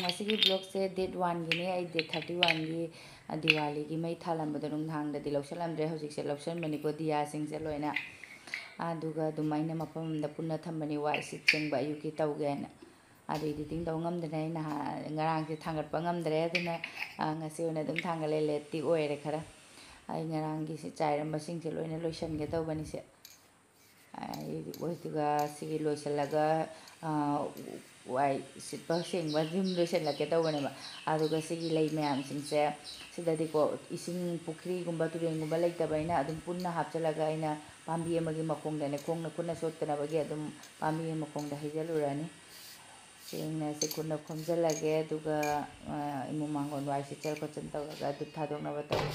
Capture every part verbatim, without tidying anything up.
ꯑꯁꯤꯒꯤ vlogꯁꯦ date oneꯒꯤꯅꯦ꯫ ꯑꯩ date thirty oneꯒꯤ ꯗꯤꯋꯥꯂꯤꯒꯤ ꯃꯩ ꯊꯥꯜꯂꯝꯕꯗꯣ ꯅꯨꯡꯗꯥꯡꯗꯗꯤ ꯂꯧꯁꯜꯂꯝꯗ꯭ꯔꯦ꯫ ꯍꯧꯖꯤꯛꯁꯦ ꯂꯧꯁꯟꯕꯅꯤꯀꯣ ꯗꯤꯌꯥꯁꯤꯡꯁꯦ ꯂꯣꯏꯅ꯫ ꯑꯗꯨꯒ ꯑꯗꯨꯝ ꯑꯩꯅ ꯃꯐꯝ ꯑꯃꯗ ꯄꯨꯟꯅ ꯊꯝꯕꯅꯤ, ꯋꯥꯏ ꯁꯤꯠ ꯁꯦꯡꯕ ꯑꯌꯨꯛꯀꯤ ꯇꯧꯒꯦꯅ꯫ ꯑꯗꯨ editing ꯇꯧ ꯉꯝꯗꯅ ꯑꯩ ꯅꯍꯥꯟ, ꯉꯔꯥꯡꯁꯦ ꯊꯥꯡꯒꯠꯄ ꯉꯝꯗ꯭ꯔꯦ꯫ ꯑꯗꯨꯅ, ꯑ, ꯉꯁꯤ ꯑꯣꯏꯅ ꯑꯗꯨꯝ ꯊꯥꯡꯒꯠꯂꯦ꯫ Lateꯇꯤ ꯑꯣꯏꯔꯦ ꯈꯔ꯫ ꯑꯩ ꯉꯔꯥꯡꯒꯤꯁꯦ ꯆꯥꯏꯔꯝꯕꯁꯤꯡꯁꯦ ꯂꯣꯏꯅ ꯂꯣꯏꯁꯤꯟꯒꯦ ꯇꯧꯕꯅꯤꯁꯦ꯫ ꯑꯩ, ꯑꯗꯨꯒ ꯁꯤꯒꯤ ꯂꯣꯏꯁꯤꯜꯂꯒ, ꯑ, ꯋꯥꯏ ꯁꯤꯠꯄ ꯁꯦꯡꯕ ꯑꯗꯨꯝ ꯂꯣꯏꯁꯤꯜꯂꯛꯀꯦ ꯇꯧꯕꯅꯦꯕ꯫ ꯑꯗꯨꯒ ꯁꯤꯒꯤ ꯂꯩ ꯃꯌꯥꯝꯁꯤꯡꯁꯦ, ꯁꯤꯗꯗꯤꯀꯣ ꯏꯁꯤꯡ ꯄꯨꯈ꯭ꯔꯤꯒꯨꯝꯕ ꯇꯨꯔꯦꯟꯒꯨꯝꯕ ꯂꯩꯇꯕꯅꯤꯅ ꯑꯗꯨꯝ ꯄꯨꯟꯅ ꯍꯥꯞꯆꯤꯜꯂꯒ ꯑꯩꯅ ꯄꯥꯝꯕꯤ ꯑꯃꯒꯤ ꯃꯈꯣꯡꯗꯅꯦ, ꯈꯣꯡꯅ ꯈꯨꯠꯅ ꯁꯣꯠꯇꯅꯕꯒꯤ ꯑꯗꯨꯝ ꯄꯥꯝꯕꯤ ꯃꯈꯣꯡꯗ ꯍꯩꯖꯤꯜꯂꯨꯔꯅꯤ꯫ ꯆꯦꯡꯅ ꯁꯤ ꯈꯨꯠꯅ ꯈꯣꯝꯖꯤꯜꯂꯒꯦ, ꯑꯗꯨꯒ, ꯑ, ꯏꯃꯨꯡ ꯃꯥꯡꯒꯣꯟ ꯋꯥꯏ ꯁꯤꯠꯆꯟ ꯈꯣꯠꯆꯟ ꯇꯧꯔꯒ ꯙꯨꯞ ꯊꯥꯗꯣꯛꯅꯕ ꯇꯧꯔꯦ꯫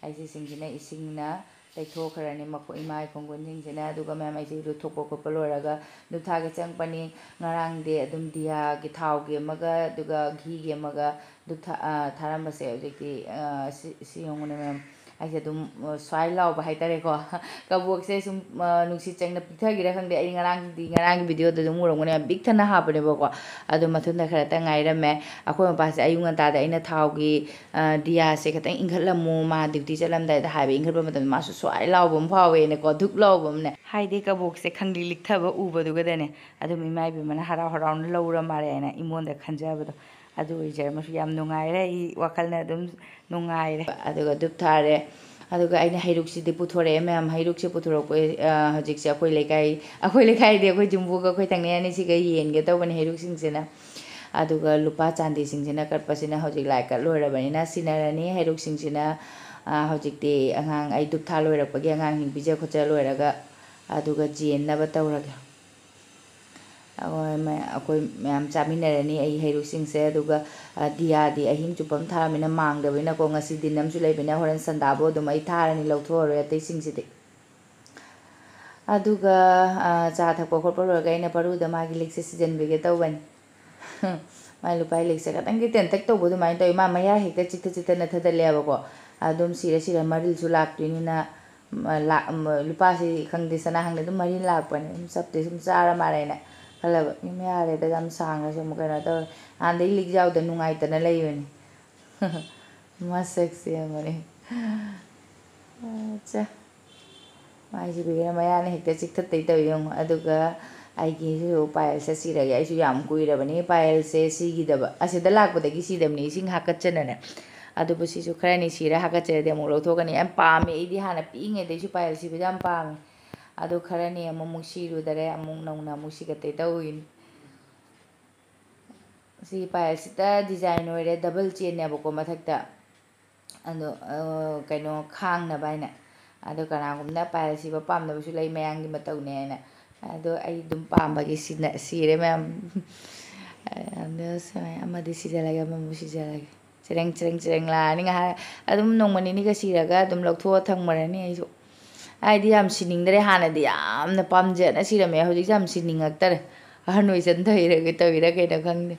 ꯑꯩꯁꯤꯁꯤꯡꯁꯤꯅ ꯏꯁꯤꯡꯅ ꯇꯩꯊꯣꯛꯈ꯭ꯔꯅꯤ, ꯃꯈꯣꯏ ꯏꯃꯥ ꯈꯣꯡꯒꯨꯟꯁꯤꯡꯁꯤꯅ꯫ ꯑꯗꯨꯒ ꯃꯌꯥꯝ ꯑꯩꯁꯦ ꯏꯔꯨꯊꯣꯛꯄ ꯈꯣꯠꯄ ꯂꯣꯏꯔꯒ ꯙꯨꯞ ꯊꯥꯒꯦ ꯆꯪꯉꯛꯄꯅꯤ꯫ ꯉꯔꯥꯡꯗꯤ ꯑꯗꯨꯝ ꯗꯤꯌꯥꯒꯤ ꯊꯥꯎꯒꯤ ꯑꯃꯒ ꯑꯗꯨꯒ ꯘꯤꯒꯤ ꯑꯃꯒ ꯙꯨꯞ ꯊꯥ-, ꯑ, ꯊꯥꯔꯝꯕꯁꯦ ꯍꯧꯖꯤꯛꯇꯤ, ꯑ, ꯁꯤ, ꯁꯤ ꯌꯦꯡꯉꯨꯅꯦ ꯃꯌꯥꯝ꯫ ꯑꯩꯁꯦ ꯑꯗꯨꯝ, ꯑ, ꯁ꯭ꯋꯥꯏ ꯂꯥꯎꯕ ꯍꯥꯏꯇꯥꯔꯦꯀꯣ꯫ ꯀꯕꯣꯛꯁꯦ ꯁꯨꯝ, ꯑ, ꯅꯨꯡꯁꯤꯠ ꯆꯪꯅ ꯄꯤꯛꯊꯈꯤꯔꯥ ꯈꯪꯗꯦ꯫ ꯑꯩ ꯉꯔꯥꯡꯗꯤ, ꯉꯔꯥꯡꯒꯤ videoꯗ ꯑꯗꯨꯝ ꯎꯔꯝꯒꯅꯤ, ꯌꯥꯝ ꯄꯤꯛꯊꯅ ꯍꯥꯞꯄꯅꯦꯕꯀꯣ꯫ ꯑꯗꯣ ꯃꯊꯟꯇ ꯈꯔꯇ ꯉꯥꯏꯔꯝꯃꯦ꯫ ꯑꯩꯈꯣꯏ ꯃꯄꯥꯁꯦ ꯑꯌꯨꯛ ꯉꯟꯇꯥꯗ ꯑꯩꯅ ꯊꯥꯎꯒꯤ, ꯑ, ꯗꯤꯌꯥꯁꯦ ꯈꯤꯇꯪ ꯏꯪꯈꯠꯂꯝꯃꯨ, ꯃꯥ duty ꯆꯠꯂꯝꯗꯥꯏꯗ ꯍꯥꯏꯕ, ꯏꯪꯈꯠꯄ ꯃꯇꯝꯗ ꯃꯥꯁꯨ ꯁ꯭ꯋꯥꯏ ꯂꯥꯎꯕ ꯑꯃ ꯐꯥꯎꯋꯦꯅꯀꯣ, ꯙꯨꯛ ꯂꯥꯎꯕ ꯑꯃꯅꯦ꯫ ꯍꯥꯏꯗꯤ ꯀꯕꯣꯛꯁꯦ ꯈꯪꯂꯤ ꯂꯤꯛꯊꯕ ꯎꯕꯗꯨꯒꯗꯅꯦ, ꯑꯗꯨꯝ ꯏꯃꯥ ꯏꯕꯦꯝꯃꯅ ꯍꯔꯥꯎ ꯍꯔꯥꯎꯅ ꯂꯧꯔ ꯃꯥꯜꯂꯦ ꯍꯥꯏꯅ ꯑꯩꯉꯣꯟꯗ ꯈꯟꯖꯕꯗꯣ꯫ ꯑꯗꯨ ꯑꯣꯏꯖꯔꯝꯃꯁꯨ ꯌꯥꯝ ꯅꯨꯡꯉꯥꯏꯔꯦ, ꯑꯩ ꯋꯥꯈꯜꯅ ꯑꯗꯨꯝ ꯅꯨꯡꯉꯥꯏꯔꯦ꯫ ꯑꯗꯨꯒ ꯙꯨꯞ ꯊꯥꯔꯦ꯫ ꯑꯗꯨꯒ ꯑꯩꯅ ꯍꯩꯔꯨꯛꯁꯤꯗꯤ ꯄꯨꯊꯣꯔꯛꯑꯦ ꯃꯌꯥꯝ꯫ ꯍꯩꯔꯨꯛꯁꯦ ꯄꯨꯊꯣꯔꯛꯄ, ꯑ, ꯍꯧꯖꯤꯛꯁꯦ ꯑꯩꯈꯣꯏ ꯂꯩꯀꯥꯏ, ꯑꯩꯈꯣꯏ ꯂꯩꯀꯥꯏꯗꯤ ꯑꯩꯈꯣꯏ ꯌꯨꯝꯕꯨꯒ ꯑꯩꯈꯣꯏ ꯊꯪꯅꯩ ꯑꯅꯤꯁꯤꯒ ꯌꯦꯟꯒꯦ ꯇꯧꯕꯅꯦ ꯍꯩꯔꯨꯛꯁꯤꯡꯁꯤꯅ꯫ ꯑꯗꯨꯒ ꯂꯨꯄꯥ ꯆꯥꯟꯗꯤꯁꯤꯡꯁꯤꯅ ꯀꯠꯄꯁꯤꯅ ꯍꯧꯖꯤꯛ ꯂꯥꯏ ꯀꯠ ꯂꯣꯏꯔꯕꯅꯤꯅ ꯁꯤꯟꯅꯔꯅꯤ꯫ ꯍꯩꯔꯨꯛꯁꯤꯡꯁꯤꯅ, ꯑ, ꯍꯧꯖꯤꯛꯇꯤ ꯑꯉꯥꯡ, ꯑꯩ ꯙꯨꯞ ꯊꯥ ꯂꯣꯏꯔꯛꯄꯒꯤ ꯑꯉꯥꯡꯁꯤꯡ ꯄꯤꯖ ꯈꯣꯠꯆ ꯂꯣꯏꯔꯒ ꯑꯗꯨꯒ ꯌꯦꯟꯅꯕ ꯇꯧꯔꯒꯦ꯫ ꯑꯩꯈꯣꯏ ꯃꯌꯥ-, ꯑꯩꯈꯣꯏ ꯃꯌꯥꯝ ꯆꯥꯃꯤꯟꯅꯔꯅꯤ ꯑꯩ ꯍꯩꯔꯨꯛꯁꯤꯡꯁꯦ꯫ ꯑꯗꯨꯒ, ꯑ, ꯗꯤꯌꯥꯗꯤ ꯑꯍꯤꯡ ꯆꯨꯞꯄ ꯑꯃ ꯊꯥꯔꯝꯃꯤꯅ ꯃꯥꯡꯗꯕꯅꯤꯅꯀꯣ, ꯉꯁꯤ ꯗꯤꯟ ꯑꯃꯁꯨ ꯂꯩꯕꯅꯤꯅ ꯍꯣꯔꯦꯟ ꯁꯟꯗꯥꯕꯨ ꯑꯗꯨꯝ ꯑꯩ ꯊꯥꯔꯅꯤ, ꯂꯧꯊꯣꯛꯑꯔꯣꯏ ꯑꯇꯩꯁꯤꯡꯁꯤꯗꯤ꯫ ꯑꯗꯨꯒ, ꯑ, ꯆꯥ ꯊꯛꯄ ꯈꯣꯠꯄ ꯂꯣꯏꯔꯒ ꯑꯩꯅ ꯄꯔꯨꯗ ꯃꯥꯒꯤ ꯂꯤꯛꯁꯦ ꯁꯤꯖꯟꯕꯤꯒꯦ ꯇꯧꯕꯅꯤ꯫ ꯃꯥꯏ ꯂꯨꯄꯥꯒꯤ ꯂꯤꯛꯁꯦ ꯈꯤꯇꯪꯗꯤ ꯇꯦꯟꯇꯛ ꯇꯧꯕ ꯑꯗꯨꯃꯥꯏꯅ ꯇꯧꯋꯤ꯫ ꯃꯥ ꯃꯌꯥ ꯍꯦꯛꯇ ꯆꯤꯛꯊ ꯆꯤꯛꯊꯅ ꯊꯗꯠꯂꯦꯕꯀꯣ꯫ ꯑꯗꯨꯝ ꯁꯤꯔ ꯁꯤꯔ ꯃꯔꯤꯜꯁꯨ ꯂꯥꯛꯇꯣꯏꯅꯤꯅ, ꯃ-, ꯂꯥꯛ-, ꯃ-, ꯂꯨꯄꯥꯁꯤ ꯈꯪꯗꯦ, ꯁꯅꯥ ꯈꯪꯗꯦ ꯑꯗꯨꯝ ꯃꯔꯤꯜ ꯂꯥꯛꯄꯅꯦ꯫ ꯑꯗꯨꯝ ꯆꯞꯇꯤ ꯁꯨꯝ ꯆꯥꯔ ꯃꯥꯜꯂꯦꯅ ꯈꯜꯂꯕ꯫ ꯌꯨꯝ ꯌꯥꯔꯦꯗ, ꯌꯥꯝ ꯁꯥꯡꯉꯁꯨ ꯑꯃꯨꯛ ꯀꯩꯅꯣ ꯇꯧꯔꯦ꯫ ꯍꯥꯟꯅꯗꯩ ꯂꯤꯛ ꯌꯥꯎꯗ ꯅꯨꯡꯉꯥꯏꯇꯅ ꯂꯩꯕꯅꯤ꯫ ꯃꯁꯛꯁꯦ ꯌꯦꯡꯉꯨꯅꯦ꯫ ꯑꯠꯆꯥ꯫ ꯃꯥꯏꯁꯦ ꯏꯕꯦꯝꯃ, ꯃꯌꯥꯅ ꯍꯦꯛꯇ ꯆꯤꯛꯊꯠꯇꯩ ꯇꯧꯋꯤ ꯌꯦꯡꯉꯨ꯫ ꯑꯗꯨꯒ ꯑꯩꯒꯤꯁꯨ ꯄꯥꯌꯦꯜꯁꯦ ꯁꯤꯔꯒꯦ꯫ ꯑꯩꯁꯨ ꯌꯥꯝ ꯀꯨꯏꯔꯕꯅꯤ ꯄꯥꯌꯦꯜꯁꯦ ꯁꯤꯈꯤꯗꯕ꯫ ꯑꯁꯤꯗ ꯂꯥꯛꯄꯗꯒꯤ ꯁꯤꯗꯕꯅꯤ, ꯏꯁꯤꯡ ꯍꯥꯀꯠꯆꯅꯅꯦ꯫ ꯑꯗꯨꯕꯨ ꯁꯤꯁꯨ ꯈꯔꯅꯤ ꯁꯤꯔ ꯍꯥꯀꯠꯆꯔꯗꯤ ꯑꯃꯨꯛ ꯂꯧꯊꯣꯛꯀꯅꯤ꯫ ꯌꯥꯝ ꯄꯥꯝꯃꯦ ꯑꯩꯗꯤ, ꯍꯥꯟꯅ ꯄꯤꯛꯏꯉꯩꯗꯩꯁꯨ ꯄꯥꯌꯦꯜ ꯁꯤꯕꯁꯦ ꯌꯥꯝ ꯄꯥꯝꯃꯦ꯫ ꯑꯗꯨ ꯈꯔꯅꯤ ꯑꯃꯨꯛꯃꯨꯛ ꯁꯤꯔꯨꯗꯔꯦ, ꯑꯃꯨꯛ ꯅꯧꯅ ꯑꯃꯨꯛ ꯁꯤꯒꯠꯇꯩ ꯇꯧꯋꯤꯅꯤ꯫ ꯁꯤ ꯄꯥꯌꯦꯜꯁꯤꯗ ꯗꯤꯖꯥꯏꯟ ꯑꯣꯏꯔꯦ, ꯗꯕꯜ ꯆꯦꯟꯅꯦꯕꯀꯣ ꯃꯊꯛꯇ꯫ ꯑꯗꯣ, ꯑ, ꯀꯩꯅꯣ ꯈꯥꯡꯅꯕ ꯍꯥꯏꯅ꯫ ꯑꯗꯣ ꯀꯅꯥꯒꯨꯝꯕꯅ ꯄꯥꯌꯦꯜ ꯁꯤꯕ ꯄꯥꯝꯗꯕꯁꯨ ꯂꯩ, ꯃꯌꯥꯝꯒꯤ ꯃꯇꯧꯅꯦ ꯍꯥꯏꯅ꯫ ꯑꯗꯣ ꯑꯩ ꯑꯗꯨꯝ ꯄꯥꯝꯕꯒꯤ ꯁꯤꯅ-, ꯁꯤꯔꯦ ꯃꯌꯥꯝ꯫ ꯑꯗꯣ ꯁꯨꯃꯥꯏꯅ ꯑꯃꯗꯤ ꯁꯤꯖꯜꯂꯒꯦ, ꯑꯃꯃꯨꯛ ꯁꯤꯖꯜꯂꯒꯦ꯫ ꯆꯦꯔꯦꯡ, ꯆꯦꯔꯦꯡ, ꯆꯦꯔꯦꯡ ꯂꯥꯛꯑꯅꯤ ꯉꯥꯏꯍꯥꯛ꯫ ꯑꯗꯨꯝ ꯅꯣꯡꯃ ꯅꯤꯅꯤꯒ ꯁꯤꯔꯒ ꯑꯗꯨꯝ ꯂꯧꯊꯣꯛꯑ ꯊꯝꯈ꯭ꯔꯅꯤ ꯑꯩꯁꯨ꯫ ꯍꯥꯏꯗꯤ ꯌꯥꯝ ꯁꯤꯅꯤꯡꯗ꯭ꯔꯦ, ꯍꯥꯟꯅꯗꯤ ꯌꯥꯝꯅ ꯄꯥꯝꯖꯅ ꯁꯤꯔꯝꯃꯦ, ꯍꯧꯖꯤꯛꯁꯦ ꯌꯥꯝ ꯁꯤꯅꯤꯡꯉꯛꯇꯔꯦ꯫ ꯑꯍꯟ ꯑꯣꯏꯁꯟ ꯇꯧꯔꯤꯔꯒ ꯇꯧꯔꯤꯔꯥ ꯀꯩꯅꯣ ꯈꯪꯗꯦ꯫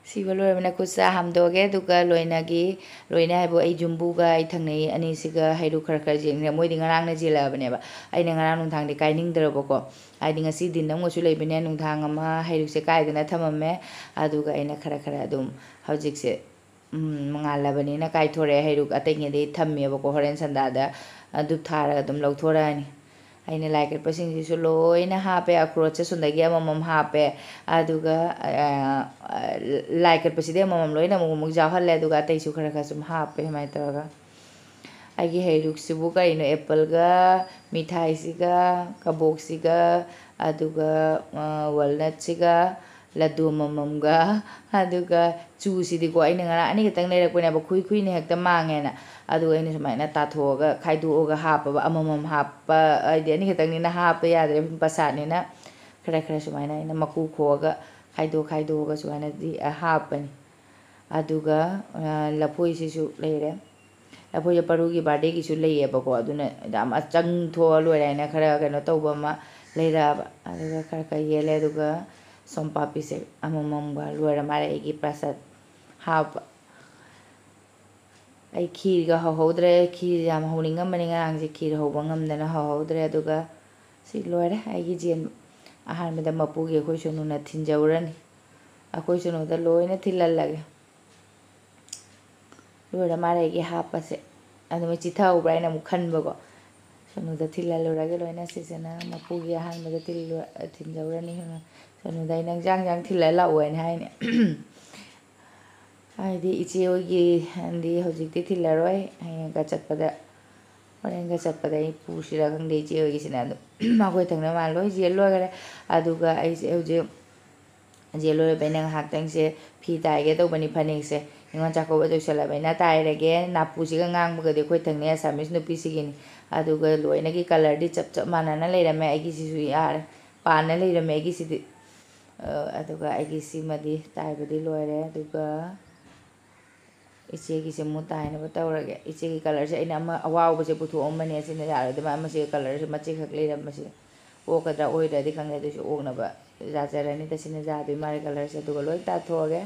ꯁꯤꯕ ꯂꯣꯏꯔꯕꯅꯤꯅ ꯈꯨꯠ ꯁꯥ ꯍꯥꯝꯗꯣꯛꯑꯒꯦ, ꯑꯗꯨꯒ ꯂꯣꯏꯅꯒꯤ, ꯂꯣꯏꯅ ꯍꯥꯏꯕꯨ ꯑꯩ ꯖꯨꯝꯕꯨꯒ ꯑꯩ ꯊꯪꯅꯩ ꯑꯅꯤꯁꯤꯒ ꯍꯩꯔꯨꯛ ꯈꯔ ꯈꯔ ꯌꯦꯡꯈ꯭ꯔꯦ꯫ ꯃꯣꯏꯗꯤ ꯉꯔꯥꯡꯅ ꯌꯦꯜꯂꯛꯑꯕꯅꯦꯕ꯫ ꯑꯩꯅ ꯉꯔꯥꯡ ꯅꯨꯡꯗꯥꯡꯗꯤ ꯀꯥꯏꯅꯤꯡꯗ꯭ꯔꯕꯀꯣ꯫ ꯍꯥꯏꯗꯤ ꯉꯁꯤ ꯗꯤꯟ ꯑꯃꯁꯨ ꯂꯩꯕꯅꯦ, ꯅꯨꯡꯗꯥꯡ ꯑꯃ ꯍꯩꯔꯨꯛꯁꯦ ꯀꯥꯏꯗꯅ ꯊꯝꯃꯝꯃꯦ꯫ ꯑꯗꯨꯒ ꯑꯩꯅ ꯈꯔ ꯈꯔ ꯑꯗꯨꯝ ꯍꯧꯖꯤꯛꯁꯦ, ꯎꯝ, ꯉꯥꯜꯂꯕꯅꯤꯅ ꯀꯥꯏꯊꯣꯔꯛꯑꯦ꯫ ꯍꯩꯔꯨꯛ ꯑꯇꯩꯉꯩꯗꯤ ꯊꯝꯃꯦꯕꯀꯣ, ꯍꯣꯔꯦꯟ ꯁꯟꯗꯥꯗ, ꯑ, ꯙꯨꯞ ꯊꯥꯔꯒ ꯑꯗꯨꯝ ꯂꯧꯊꯣꯔꯛꯑꯅꯤ꯫ ꯑꯩꯅ ꯂꯥꯏ ꯀꯠꯄꯁꯤꯡꯁꯤꯁꯨ ꯂꯣꯏꯅ ꯍꯥꯞꯄꯦ, ꯑꯈ꯭ꯔꯣꯠꯁꯦ ꯁꯣꯝꯗꯒꯤ ꯑꯃꯃꯝ ꯍꯥꯞꯄꯦ꯫ ꯑꯗꯨꯒ, ꯑ, ꯑ, ꯂꯥꯏ ꯀꯠꯄꯁꯤꯗꯤ ꯑꯃꯃꯝ ꯂꯣꯏꯅ ꯑꯃꯨꯛ ꯑꯃꯨꯛ ꯌꯥꯎꯍꯜꯂꯦ, ꯑꯗꯨꯒ ꯑꯇꯩꯁꯨ ꯈꯔ ꯈꯔ ꯁꯨꯝ ꯍꯥꯞꯄꯦ ꯁꯨꯃꯥꯏꯅ ꯇꯧꯔꯒ꯫ ꯑꯩꯒꯤ ꯍꯩꯔꯨꯛꯁꯤꯕꯨ ꯀꯩꯅꯣ, ꯑꯦꯄꯜꯒ, ꯃꯤꯊꯥꯏꯁꯤꯒ, ꯀꯕꯣꯛꯁꯤꯒ, ꯑꯗꯨꯒ, ꯑ, ꯋꯥꯜꯅꯠꯁꯤꯒ, ꯂꯗꯨ ꯑꯃꯃꯝꯒ, ꯑꯗꯨꯒ ꯆꯨꯁꯤꯗꯤꯀꯣ ꯑꯩꯅ ꯉꯔꯥꯡ ꯑꯅꯤꯈꯛꯇꯪ ꯂꯩꯔꯛꯄꯅꯦꯕ, ꯈꯨꯏ ꯈꯨꯏꯅ ꯍꯦꯛꯇ ꯃꯥꯡꯉꯦꯅ꯫ ꯑꯗꯨꯒ ꯑꯩꯅ ꯁꯨꯃꯥꯏꯅ ꯇꯥꯊꯣꯛꯑꯒ ꯈꯥꯏꯗꯣꯛꯑꯒ ꯍꯥꯞꯄꯕ, ꯑꯃꯃꯝ ꯍꯥꯞꯄ, ꯍꯥꯏꯗꯤ ꯑꯅꯤꯈꯛꯇꯪꯅꯤꯅ ꯍꯥꯞꯄ ꯌꯥꯗ꯭ꯔꯦ, ꯄ꯭ꯔꯁꯥꯠꯅꯤꯅ꯫ ꯈꯔ ꯈꯔ ꯁꯨꯃꯥꯏꯅ ꯑꯩꯅ ꯃꯀꯨ ꯈꯣꯛꯑꯒ ꯈꯥꯏꯗꯣꯛ ꯈꯥꯏꯗꯣꯛꯑꯒ ꯁꯨꯃꯥꯏꯅꯗꯤ ꯍꯥꯞꯄꯅꯤ꯫ ꯑꯗꯨꯒ, ꯑ, ꯂꯐꯣꯏꯁꯤꯁꯨ ꯂꯩꯔꯦ꯫ ꯂꯐꯣꯏꯁꯦ ꯄꯔꯨꯒꯤ ꯕꯥꯔꯗꯦꯒꯤꯁꯨ ꯂꯩꯌꯦꯕꯀꯣ, ꯑꯗꯨꯅ ꯌꯥꯝ ꯆꯪ ꯊꯣꯛꯑ ꯂꯣꯏꯔꯦ ꯍꯥꯏꯅ ꯈꯔ ꯀꯩꯅꯣ ꯇꯧꯕ ꯑꯃ ꯂꯩꯔꯛꯑꯕ꯫ ꯑꯗꯨꯒ ꯈꯔ ꯈꯔ ꯌꯦꯜꯂꯦ, ꯑꯗꯨꯒ ꯁꯣꯝꯄꯥꯄꯤꯁꯦ ꯑꯃꯃꯝꯒ ꯂꯣꯏꯔ ꯃꯥꯜꯂꯦ ꯑꯩꯒꯤ ꯄ꯭ꯔꯁꯥꯗ ꯍꯥꯞꯄ꯫ ꯑꯩ ꯈꯤꯔꯒ ꯍꯧꯍꯧꯗ꯭ꯔꯦ, ꯈꯤꯔ ꯌꯥꯝ ꯍꯧꯅꯤꯡꯉꯝꯕꯅꯤ ꯉꯔꯥꯡꯁꯦ, ꯈꯤꯔ ꯍꯧꯕ ꯉꯝꯗꯅ ꯍꯧꯍꯧꯗ꯭ꯔꯦ꯫ ꯑꯗꯨꯒ ꯁꯤ ꯂꯣꯏꯔꯦ ꯑꯩꯒꯤ ꯆꯦꯟꯕ꯫ ꯑꯍꯥꯟꯕꯗ ꯃꯄꯨꯒꯤ ꯑꯩꯈꯣꯏ ꯁꯣꯅꯨꯅ ꯊꯤꯟꯖꯧꯔꯅꯤ꯫ ꯑꯩꯈꯣꯏ ꯁꯣꯅꯨꯗ ꯂꯣꯏꯅ ꯊꯤꯜꯍꯜꯂꯒꯦ꯫ ꯂꯣꯏꯔ ꯃꯥꯜꯂꯦ ꯑꯩꯒꯤ ꯍꯥꯞꯄꯁꯦ꯫ ꯑꯗꯨꯃ ꯆꯤꯊꯍꯧꯕ꯭ꯔꯥ ꯍꯥꯏꯅ ꯑꯃꯨꯛ ꯈꯟꯕꯀꯣ꯫ ꯁꯣꯅꯨꯗ ꯊꯤꯜꯍꯜꯂꯨꯔꯒꯦ ꯂꯣꯏꯅ꯫ ꯁꯤꯁꯤꯅ ꯃꯄꯨꯒꯤ ꯑꯍꯥꯟꯕꯗ ꯊꯤꯜꯂꯨ-, ꯊꯤꯟꯖꯧꯔꯅꯤ꯫ ꯁꯣꯅꯨꯗ ꯑꯩ ꯅꯪ ꯖꯥꯡ ꯖꯥꯡ ꯊꯤꯜꯂ ꯂꯥꯛꯑꯣ ꯍꯥꯏꯅ ꯍꯥꯏꯅꯦ꯫ ꯍꯥꯏꯗꯤ ꯏꯆꯦ ꯍꯣꯏꯒꯤ ꯍꯥꯏꯗꯤ ꯍꯧꯖꯤꯛꯇꯤ ꯊꯤꯜꯂꯔꯣꯏ꯫ ꯍꯌꯦꯡꯒ ꯆꯠꯄꯗ, ꯍꯣꯔꯦꯟꯒ ꯆꯠꯄꯗ ꯑꯩ ꯄꯨꯁꯤꯔꯥ ꯈꯪꯗꯦ ꯏꯆꯦ ꯍꯣꯏꯒꯤꯁꯤꯅ꯫ ꯑꯗꯨ ꯑꯩꯈꯣꯏ ꯊꯪꯅꯕ ꯃꯥ ꯂꯣꯏ ꯌꯦꯟ ꯂꯣꯏꯈꯔꯦ꯫ ꯑꯗꯨꯒ ꯑꯩꯁꯦ ꯍꯧꯖꯤꯛ ꯌꯦꯟ ꯂꯣꯏꯔꯕ ꯑꯩꯅ ꯉꯥꯏꯍꯥꯛꯇꯪꯁꯦ ꯐꯤ ꯇꯥꯏꯒꯦ ꯇꯧꯕꯅꯤ ꯐꯅꯦꯛꯁꯦ꯫ ꯅꯤꯉꯣꯜ ꯆꯥꯛꯀꯧꯕ ꯇꯧꯁꯜꯂꯕ ꯑꯩꯅ ꯇꯥꯏꯔꯒꯦ꯫ ꯅꯥꯄꯨꯁꯤꯒ ꯉꯥꯡꯕꯒꯗꯤ ꯑꯩꯈꯣꯏ ꯊꯪꯅꯩ ꯑꯁꯥꯃꯤꯁ ꯅꯨꯄꯤꯁꯤꯒꯤꯅꯤ꯫ ꯑꯗꯨꯒ ꯂꯣꯏꯅꯒꯤ ꯀꯂꯔꯗꯤ ꯆꯞ ꯆꯞ ꯃꯥꯟꯅꯅ ꯂꯩꯔꯝꯃꯦ꯫ ꯑꯩꯒꯤꯁꯤꯁꯨ ꯌꯥꯔꯦ, ꯄꯥꯟꯅ ꯂꯩꯔꯝꯃꯦ ꯑꯩꯒꯤꯁꯤꯗꯤ꯫ ꯑ, ꯑꯗꯨꯒ ꯑꯩꯒꯤ ꯁꯤꯃꯗꯤ ꯇꯥꯏꯕꯗꯤ ꯂꯣꯏꯔꯦ꯫ ꯑꯗꯨꯒ ꯏꯆꯦꯒꯤꯁꯦ ꯑꯃꯨꯛ ꯇꯥꯏꯅꯕ ꯇꯧꯔꯒꯦ꯫ ꯏꯆꯦꯒꯤ ꯀꯂꯔꯁꯦ ꯑꯩꯅ ꯑꯃ ꯑꯋꯥꯎꯕꯁꯦ ꯄꯨꯊꯣꯛꯑꯝꯕꯅꯦ, ꯑꯁꯤꯅ ꯌꯥꯔꯣꯏꯗꯕ꯫ ꯃꯁꯤꯒꯤ ꯀꯂꯔꯁꯦ ꯃꯆꯦꯈꯛ ꯂꯩꯔꯝꯕꯁꯦ ꯑꯣꯛꯀꯗ꯭ꯔꯥ ꯑꯣꯏꯗ꯭ꯔꯗꯤ ꯈꯪꯗꯦ, ꯑꯗꯨꯏꯁꯨ ꯑꯣꯛꯅꯕ ꯌꯥꯖꯔꯅꯤꯗ꯫ ꯁꯤꯅ ꯌꯥꯗꯣꯏ ꯃꯥꯜꯂꯦ ꯀꯂꯔꯁꯦ꯫ ꯑꯗꯨꯒ ꯂꯣꯏ ꯇꯥꯊꯣꯛꯑꯒꯦ꯫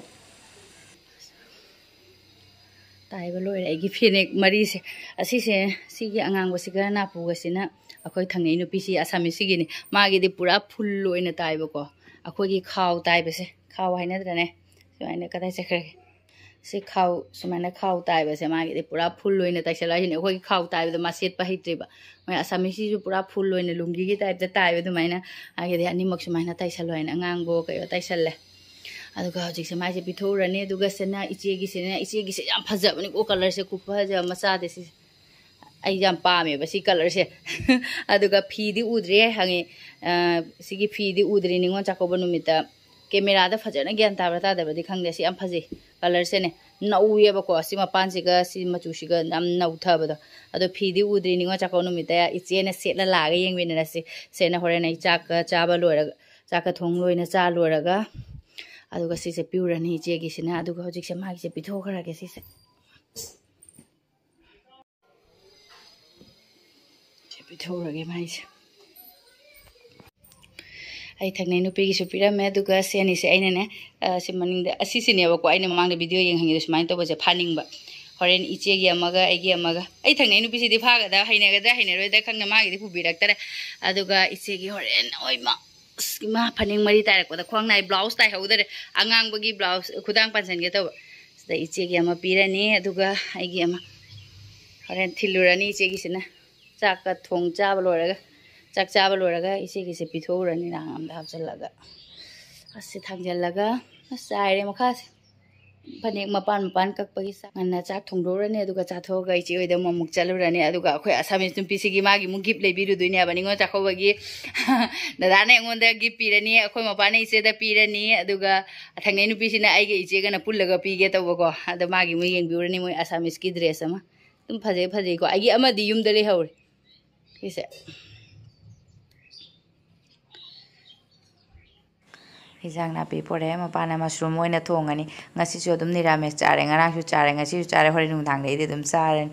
ꯇꯥꯏꯕ ꯂꯣꯏꯔꯦ ꯑꯩꯒꯤ ꯐꯅꯦꯛ ꯃꯔꯤꯁꯦ꯫ ꯑꯁꯤꯁꯦ, ꯁꯤꯒꯤ ꯑꯉꯥꯡꯕꯁꯤꯒ ꯅꯥꯄꯨꯒꯁꯤꯅ ꯑꯩꯈꯣꯏ ꯊꯪꯅꯩ ꯅꯨꯄꯤꯁꯤ ꯑꯁꯥꯃꯤꯁꯁꯤꯒꯤꯅꯤ꯫ ꯃꯥꯒꯤꯗꯤ ꯄꯨꯔꯥ ꯐꯨꯜ ꯑꯣꯏꯅ ꯇꯥꯏꯕꯀꯣ꯫ ꯑꯩꯈꯣꯏꯒꯤ ꯈꯥꯎ ꯇꯥꯏꯕꯁꯦ, ꯈꯥꯎ ꯍꯥꯏꯅꯗ꯭ꯔꯅꯦ? ꯁꯨꯃꯥꯏꯅ ꯀꯗꯥꯏ ꯆꯠꯈ꯭ꯔꯒꯦ? ꯁꯤ ꯈꯥꯎ, ꯁꯨꯃꯥꯏꯅ ꯈꯥꯎ ꯇꯥꯏꯕꯁꯦ ꯃꯥꯒꯤꯗꯤ ꯄꯨꯔꯥ ꯐꯨꯜ ꯑꯣꯏꯅ ꯇꯥꯏꯁꯜꯂꯛꯑꯁꯤꯅꯦ꯫ ꯑꯩꯈꯣꯏꯒꯤ ꯈꯥꯎ ꯇꯥꯏꯕꯗꯣ ꯃꯥ ꯁꯦꯠꯄ ꯍꯩꯇ꯭ꯔꯤꯕ꯫ ꯃꯣꯏ ꯑꯁꯥꯃꯤꯁꯤꯁꯨ ꯄꯨꯔꯥ ꯐꯨꯜ ꯑꯣꯏꯅ ꯂꯨꯡꯒꯤꯒꯤ ꯇꯥꯏꯞꯇ ꯇꯥꯏꯕ ꯑꯗꯨꯃꯥꯏꯅ꯫ ꯍꯥꯏꯒꯗꯤ ꯑꯅꯤꯃꯛ ꯁꯨꯃꯥꯏꯅ ꯇꯥꯏꯁꯜꯂꯣ ꯍꯥꯏꯅ ꯑꯉꯥꯡꯕꯣ ꯀꯩꯌꯣ ꯇꯥꯏꯁꯜꯂꯦ꯫ ꯑꯗꯨꯒ ꯍꯧꯖꯤꯛꯁꯦ ꯃꯥꯏꯁꯦ ꯄꯤꯊꯣꯛꯎꯔꯅꯤ꯫ ꯑꯗꯨꯒ ꯁꯤꯅ ꯏꯆꯦꯒꯤꯁꯤꯅ, ꯏꯆꯦꯒꯤꯁꯦ ꯌꯥꯝ ꯐꯖꯕꯅꯤꯀꯣ, ꯀꯂꯔꯁꯦ ꯈꯨꯐꯖ ꯑꯃ ꯆꯥꯗꯦ ꯁꯤꯁꯦ꯫ ꯑꯩ ꯌꯥꯝ ꯄꯥꯝꯃꯦꯕ ꯁꯤ ꯀꯂꯔꯁꯦ꯫ ꯑꯗꯨꯒ ꯐꯤꯗꯤ ꯎꯗ꯭ꯔꯤ ꯍꯪꯉꯤ꯫ ꯑ, ꯁꯤꯒꯤ ꯐꯤꯗꯤ ꯎꯗ꯭ꯔꯤ ꯅꯤꯉꯣꯜ ꯆꯥꯛꯀꯧꯕ ꯅꯨꯃꯤꯠꯇ꯫ ꯀꯦꯃꯦꯔꯥꯗ ꯐꯖꯅ ꯒ꯭ꯌꯥꯟ ꯇꯥꯕ꯭ꯔꯥ ꯇꯥꯗꯕ꯭ꯔꯗꯤ ꯈꯪꯗꯦ꯫ ꯁꯤ ꯌꯥꯝ ꯐꯖꯩ ꯀꯂꯔꯁꯦꯅꯦ꯫ ꯅꯧꯋꯦꯕꯀꯣ ꯁꯤ ꯃꯄꯥꯟꯁꯤꯒ ꯁꯤ ꯃꯆꯨꯁꯤꯒ ꯌꯥꯝ ꯅꯧꯊꯕꯗꯣ꯫ ꯑꯗꯣ ꯐꯤꯗꯤ ꯎꯗ꯭ꯔꯤ ꯅꯤꯉꯣꯜ ꯆꯥꯛꯀꯧꯕ ꯅꯨꯃꯤꯠꯇ ꯏꯆꯦꯅ ꯁꯦꯠꯂ ꯂꯥꯛꯑꯒ ꯌꯦꯡꯃꯤꯟꯅꯔꯁꯤ꯫ ꯁꯦꯅ ꯍꯣꯔꯦꯟ ꯑꯩ ꯆꯥꯛꯀ ꯆꯥꯕ ꯂꯣꯏꯔꯒ, ꯆꯥꯛꯀ ꯊꯣꯡ ꯂꯣꯏꯅ ꯆꯥ ꯂꯣꯏꯔꯒ, ꯑꯗꯨꯒ ꯁꯤꯁꯦ ꯄꯤꯎꯔꯅꯤ ꯏꯆꯦꯒꯤꯁꯤꯅ꯫ ꯑꯗꯨꯒ ꯍꯧꯖꯤꯛꯁꯦ ꯃꯥꯒꯤꯁꯦ ꯄꯤꯊꯣꯛꯈ꯭ꯔꯒꯦ ꯁꯤꯁꯦ꯫ ꯁꯤ ꯄꯤꯊꯣꯛꯎꯔꯒꯦ ꯃꯥꯏꯁꯦ꯫ ꯑꯩ ꯊꯪꯅꯩ ꯅꯨꯄꯤꯒꯤꯁꯨ ꯄꯤꯔꯝꯃꯦ꯫ ꯑꯗꯨꯒ ꯁꯤ ꯑꯅꯤꯁꯦ ꯑꯩꯅꯅꯦ, ꯑ, ꯁꯤ ꯃꯅꯤꯡꯗ, ꯑꯁꯤꯁꯤꯅꯦꯕꯀꯣ ꯑꯩꯅ ꯃꯃꯥꯡꯗ ꯚꯤꯗꯤꯑꯣ ꯌꯦꯡꯍꯟꯒꯦꯗ ꯁꯨꯃꯥꯏꯅ ꯇꯧꯕꯁꯦ ꯐꯥꯅꯤꯡꯕ꯫ ꯍꯣꯔꯦꯟ ꯏꯆꯦꯒꯤ ꯑꯃꯒ ꯑꯩꯒꯤ ꯑꯃꯒ꯫ ꯑꯩ ꯊꯪꯅꯩ ꯅꯨꯄꯤꯁꯤꯗꯤ ꯐꯥꯒꯗ꯭ꯔꯥ, ꯍꯩꯅꯒꯗ꯭ꯔꯥ ꯍꯩꯅꯔꯣꯏꯗ꯭ꯔꯥ ꯈꯪꯗꯦ, ꯃꯥꯒꯤꯗꯤ ꯄꯨꯕꯤꯔꯛꯇꯔꯦ꯫ ꯑꯗꯨꯒ ꯏꯆꯦꯒꯤ ꯍꯣꯔꯦꯟ ꯑꯣꯏꯃ ꯑꯁ, ꯏꯃꯥ, ꯐꯅꯦꯛ ꯃꯔꯤ ꯇꯥꯏꯔꯛꯄꯗ ꯈ꯭ꯋꯥꯡ ꯅꯥꯏ꯫ ꯕ꯭ꯂꯥꯎꯁ ꯇꯥꯏꯍꯧꯗꯔꯦ꯫ ꯑꯉꯥꯡꯕꯒꯤ ꯕ꯭ꯂꯥꯎꯁ ꯈꯨꯗꯥꯡ ꯄꯥꯟꯁꯤꯟꯒꯦ ꯇꯧꯕ꯫ ꯁꯤꯗ ꯏꯆꯦꯒꯤ ꯑꯃ ꯄꯤꯔꯅꯤ, ꯑꯗꯨꯒ ꯑꯩꯒꯤ ꯑꯃ ꯍꯣꯔꯦꯟ ꯊꯤꯜꯂꯨꯔꯅꯤ ꯏꯆꯦꯒꯤꯁꯤꯅ꯫ ꯆꯥꯛꯀ ꯊꯣꯡ ꯆꯥꯕ ꯂꯣꯏꯔꯒ, ꯆꯥꯛ ꯆꯥꯕ ꯂꯣꯏꯔꯒ ꯏꯆꯦꯒꯤꯁꯦ ꯄꯤꯊꯣꯛꯎꯔꯅꯤ, ꯔꯥꯡ ꯑꯝꯗ ꯍꯥꯞꯆꯤꯜꯂꯒ꯫ ꯑꯁꯤ ꯊꯥꯡꯖꯜꯂꯒ ꯑꯁ ꯆꯥꯏꯔꯦ ꯃꯈꯥꯁꯦ꯫ ꯐꯅꯦꯛ ꯃꯄꯥꯟ ꯃꯄꯥꯟ ꯀꯛꯄꯒꯤ ꯆꯥꯛ ꯉꯟꯅ ꯆꯥꯛ ꯊꯣꯡꯗꯣꯛꯎꯔꯅꯤ, ꯑꯗꯨꯒ ꯆꯥꯊꯣꯛꯑꯒ ꯏꯆꯦ ꯍꯣꯏꯗ ꯑꯃꯨꯛ ꯆꯠꯂꯨꯔꯅꯤ꯫ ꯑꯗꯨꯒ ꯑꯩꯈꯣꯏ ꯑꯁꯥꯃꯤꯁ ꯅꯨꯄꯤꯁꯤꯒꯤ ꯃꯥꯒꯤ ꯑꯃꯨꯛ ꯒꯤꯐ ꯂꯩꯕꯤꯔꯨꯗꯣꯏꯅꯦꯕ ꯅꯤꯉꯣꯜ ꯆꯥꯛꯀꯧꯕꯒꯤ꯫ ꯗꯗꯥꯅ ꯑꯩꯉꯣꯟꯗ ꯒꯤꯐ ꯄꯤꯔꯅꯤ, ꯑꯩꯈꯣꯏ ꯃꯄꯥꯅ ꯏꯆꯦꯗ ꯄꯤꯔꯅꯤ, ꯑꯗꯨꯒ ꯊꯪꯅꯩ ꯅꯨꯄꯤꯁꯤꯅ ꯑꯩꯒ ꯏꯆꯦꯒꯅ ꯄꯨꯜꯂꯒ ꯄꯤꯒꯦ ꯇꯧꯕꯀꯣ꯫ ꯑꯗꯣ ꯃꯥꯒꯤ ꯃꯣꯏ ꯌꯦꯡꯕꯤꯔꯨꯔꯅꯤ, ꯃꯣꯏ ꯑꯁꯥꯃꯤꯁꯀꯤ ꯗ꯭ꯔꯦꯁ ꯑꯃ꯫ ꯑꯗꯨꯝ ꯐꯖꯩ, ꯐꯖꯩꯀꯣ꯫ ꯑꯩꯒꯤ ꯑꯃꯗꯤ ꯌꯨꯝꯗ ꯂꯩꯍꯧꯔꯦ꯫ ꯁꯤꯁꯦ꯫ ꯍꯤꯟꯖꯥꯡ ꯅꯥꯄꯤ ꯄꯣꯔꯛꯑꯦ꯫ ꯃꯄꯥꯅ ꯃꯁꯔꯨꯝ ꯑꯣꯏꯅ ꯊꯣꯡꯉꯅꯤ꯫ ꯉꯁꯤꯁꯨ ꯑꯗꯨꯝ ꯅꯤꯔꯥꯃꯤꯁ ꯆꯥꯔꯦ, ꯉꯔꯥꯡꯁꯨ ꯆꯥꯔꯦ, ꯉꯁꯤꯁꯨ ꯆꯥꯔꯦ, ꯍꯣꯔꯦꯟ ꯅꯨꯡꯗꯥꯡꯗꯩꯗꯤ ꯑꯗꯨꯝ ꯆꯥꯔꯅꯤ꯫